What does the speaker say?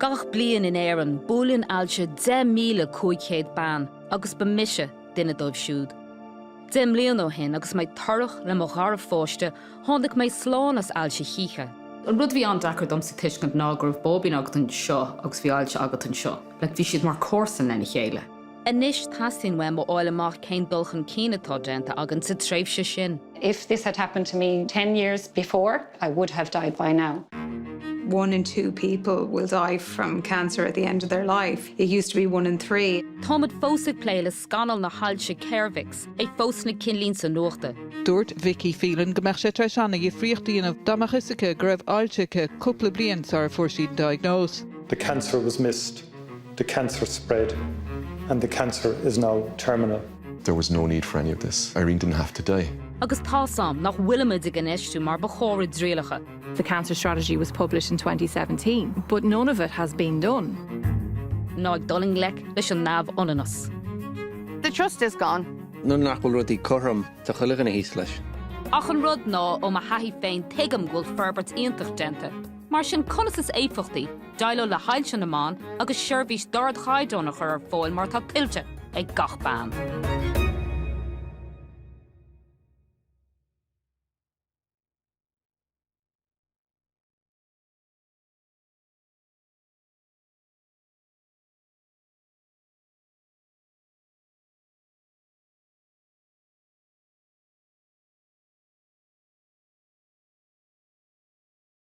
Gach bliain in Éirinn, buaileann ailse 10,500 bean agus ba mise duine dóibh siúd. 10 mbliana ó shin agus mé torrach le mo dhara pháiste, tháinig mé slán as ailse chíche. An rud a bhí an-deacair domsa tuiscint ná go raibh bóibín agat anseo agus bhí ailse agat anseo. Like bhí siad mar comharsan lena chéile. Anois teastaíonn uaim a fháil amach cén dul chun cinn atá déanta againn sa tréimhse sin. If this had happened to me 10 years before, I would have died by now. One in two people will die from cancer at the end of their life. It used to be one in three. Táimid fós ag plé le scannal na hailse ceirbheacs, é fós sna cinnlínte nuachta. Dúirt Vicky Phelan go mbeadh sé tar éis an-dhifríocht a dhéanamh dá mbeadh fhios aici go raibh ailse aici cúpla bliain sara fuair sí an diagnóis. The cancer was missed. The cancer spread and the cancer is now terminal. There was no need for any of this. Irene didn't have to die. Agus tá's a'm nach bhfuilimid ag infheistiú mar ba chóir i dtrialacha. The cancer strategy was published in 2017, but none of it has been done. Ná ag dul i ngleic leis an neamhionannas. The trust is gone. Nuair nach bhfuil rudaí cothrom, tá chuile dhuine thíos leis. Ach an rud ná, ó mo thaithí féin tuigim go bhfuil forbairt iontach déanta. Mar sin conas is éifeachtaí déileáil le hailse na mban agus seirbhís d'ardchaighdeán a chur ar fáil mar atá tuillte ag gach bean.